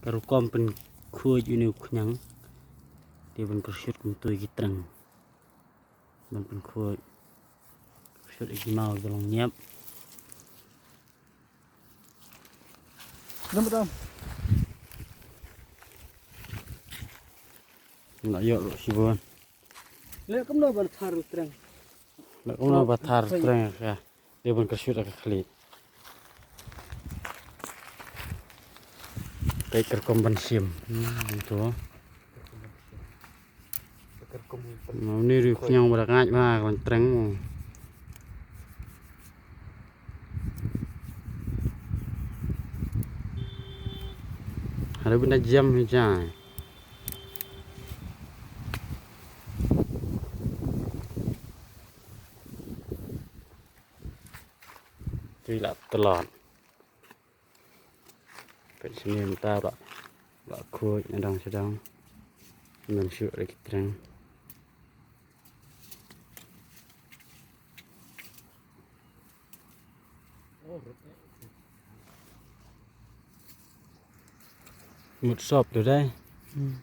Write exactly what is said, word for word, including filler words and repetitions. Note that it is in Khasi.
Ka rukom pynkhuid ïa une u khñiang. Te ban kyrshuit kumto ïa ki treng. Ban pynkhuid. Kyrshuit ïa ki maw ba long ñiap. Dam dam. Nga ïoh ruh shibun. Leh kumno ban thar treng. Leh kumno ban thar treng ka. Dei ban kyrshuit ka khlieh. Kai kyrkom ban shim. Hmm, to. Ni ri khñiang ba da ngait ba ban treng. Ada benda jam ni jai. Tui la tlot. Peit shane mynta ba, ba khuid na dang sha dang. Nang shu ri ki treng. Mut sop tu dai. Hmm.